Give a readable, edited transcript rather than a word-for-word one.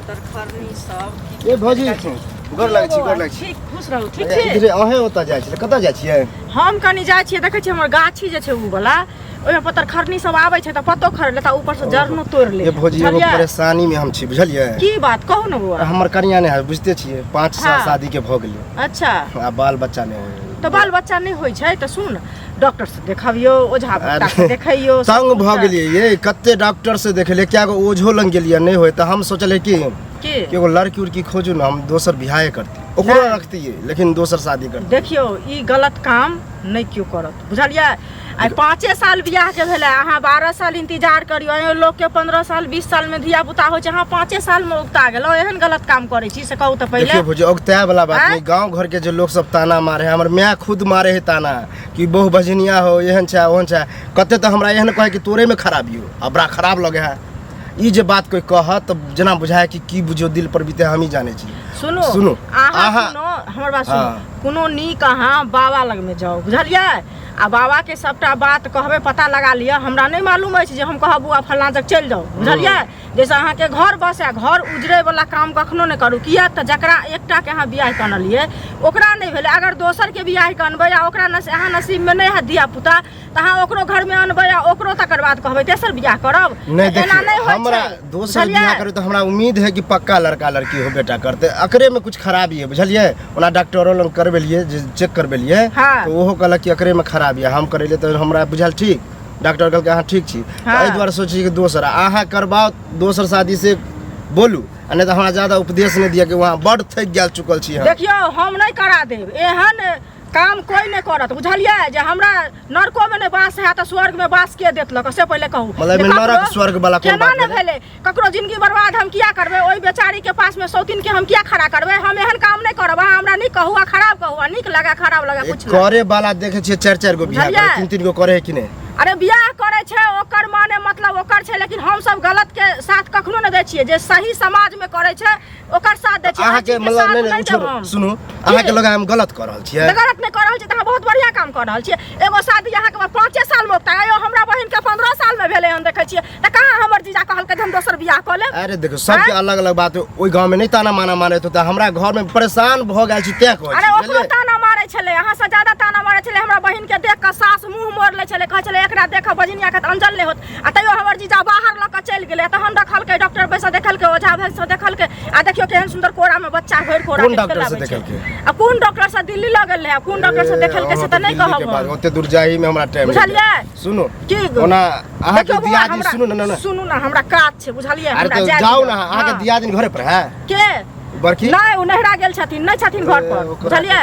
पतरखरनी सब की ए भौजी, गोर लागै छी, गोर लागै छी। ठीक, खुश रहू। ठीक छी? इधरे अहें ओतऽ जाइ छियै, कतऽ जाइ छियै? हम कनि जाइ छियै, देखै छियै हमर गाछी जे छै उ वाला, ओहिमे पतरखरनी सब आबै छै तऽ पत्तो खर लेता, ऊपर से जरनो तोड़ि ले। ए भौजी, एगो बुझलियै? परेशानी में हम छी, बुझलियै? की बात कहू ने बौआ। हमर कनिया नहि है, बुझते छियै, 5 साल शादी के भऽ गेलै। आ बाल बच्चा नहि होइ। तऽ बाल बच्चा नहि होइ छै तऽ सुन, डॉक्टर से देखबियौ, ओझा भट्टा से अरे, देखैयौ सब तंग भऽ कुछ। गेलियै ये, कते डॉक्टर से देखेलियै, कए गो ओझो लग गेलियै, नहि होइ। तऽ हम सोचलियै कि की कि एगो लड़की उड़की खोजू ने, हम दोसर बियाहे करती, ओकरो नहि। रखतियै लेकिन दोसर शादी करती। देखियौ, ई गलत काम नहि केओ करत, बुझलियै? आइ 5 साल बियाहके भेलै, अहाँ 12 साल इंतजार करियौ। एहन लोकके 15 साल 20 सालमे धिया पुता होइ छै, अहाँ 5 सालमे उगता गेलहुँ। एहन गलत काम करै छी से कहू तऽ पहिले। देखियौ भौजी, औगताए वाला बात आँय? नहीं। गांव घर के जे लोग सब ताना मारे है, हमर माय खुद मारे है ताना कि बहु बजनिया हो, एहन छै ओहन छै। कते तऽ हमरा एहन कहे कि तोरे में खराबी हो आ बड़ा खराब लगे है। ई जे बात कोई कहत तऽ जेना बुझाए कि की बुझियौ, दिल पर बीते हम ही जाने छी। सुनू। सुनू, अहाँ सुनो, हमर बात सुनू। कोनो नीक अहाँ बाबा लगमे जाउ, बुझलियै? आ बाबाके सबटा बात कहबै, पता लगा लिअ। हमरा नहि मालूम अछि जे हम कहब बौआ फल्लाँ जग चलि जाउ, बुझलियै? जाहिसँ अहाँके घर बसए। घर उजड़ै वाला काम कखनो नहि करू। किया तऽ जकरा एकटाके अहाँ बियाह कऽ अनलियै, ओकरा नहि भेलै। अगर दोसरके बियाह कऽ अनबै आ ओकरा अहाँ नसीबमे नहि हैत धिया पुता, तऽ अहाँ ओकरो घरमे अनबै आ ओकरो तकर बाद कहबै तेसर बियाह करब। नहीं। तऽ एना देखियौ, नहि होइ हमरा छै, दोसर बुझलियै? बियाह करू तऽ हमरा उम्मीद है कि पक्का लड़का लड़की हो बेटा करते। एकरे में कुछ खराबी है, बुझलियै? ओना डॉक्टरो लग करबेलियै, जे चेक करबेलियै, तऽ ओहो कहलक कि एकरे में खराबी है। हम करेलियै तऽ हमरा बुझायल ठीक, डॉक्टर कहलकै अहाँ ठीक छी। तऽ एहि दुआरे सोचै छी कि दोसर अहाँ करबाउ, दोसर शादी से बोलू, आ नहि तऽ हमरा ज्यादा उपदेश नहि दिअ कि वहाँ बड्ड थकि गेल चुकल छी हम। देखियौ, हम नहि करा देब। एहन काम कोई नहि करत, बुझलियै? जे हमरा नरकोमे नहि वास हैत तऽ स्वर्गमे वास के देत लऽ कऽ, से पहिले कहू। मतलब एहिमे जे ककरो- नरक स्वर्ग वाला कोन केना बात नहि भेलै? भेलै? ककरो जिंदगी बर्बाद हम किया करबै? ओहि बेचारी के पास में सौतीन के हम किया खड़ा करबै? हम एहन काम नहि करब। अहाँ हमरा नीक कहू आ खराब कहू, आ नीक लगा खराब लगा, कुछ नहि। करे वाला देखे छियै चारि चारि गो बियाह बुझलियै? करे, तीन तीन गो करे है कि नहि? अरे, बियाह करै छै ओकर माने मतलब ओकर छै, लेकिन हम सब गलत के साथ कखनो नहि दै छियै। जे सही समाज में करै छै ओकर साथ दै छियै। अहाँके अथी के मतलब साथ नहि नहि नहि छोड़ू, देब हम। सुनू, अहाँके लगा हम गलत कऽ रहल छियै? तऽ गलत नहि कऽ रहल छियै तऽ अहाँ बहुत बढ़िआँ काम कऽ रहल छियै। एगो शादी अहाँके 5 सालमे उपता, आइयो हमरा बहिनके 15 सालमे भेलै हन, देखै छियै तऽ कहाँ हमर जीजा कहलकै जे हम दोसर बियाह कऽ लेब। अरे देखो, सबके अलग अलग बात। ओहि गाँव में नहि ताना माना मारैत होता, हमरा घर में परेशान भऽ गेल छी तें कहै अरे छी, ओकरो बुझलियै? ताना मारै छलै, अहाँ से ज्यादा ताना मारै छलै। हमरा बहिन के देख कऽ सास मुंह मोड़ लै छलै, कहै छलै एकरा देख कऽ बजनिया के तऽ अंजल नहि होत। आ तैयो हमर जीजा बाहर लऽ कऽ चलि गेलै, तहन रखलकै, डॉक्टर बैसा देखलकै, ओझा भैंस देखलकै, आ देखियौ केहन सुन्दर कोरा में बच्चा भरि कोरा कोन के डॉक्टर से खेलाबै छै। देखलकै? आ कोन डॉक्टर से दिल्ली लऽ गेल रहै, आ कोन डॉक्टर से देखलकै से तऽ नहि दिल्ली के कहब बाद हम। ओते दूर जाही में हमरा टाइम नहीं। बुझलियै? सुनू। की? ओना अहाँके देखियौ बौआ, दियादनी हमरा- सुनू ने, ने सुनू ने, हमरा काज छै, बुझलियै? अरे हमरा तऽ जाय जाउ दिअ। ने, अहाँके दियादनी घरे पर है? के? बड़की। नहि, ओ नैहरा गेल छथिन, नहि छथिन घर पर, ए, ओकरा बुझलियै?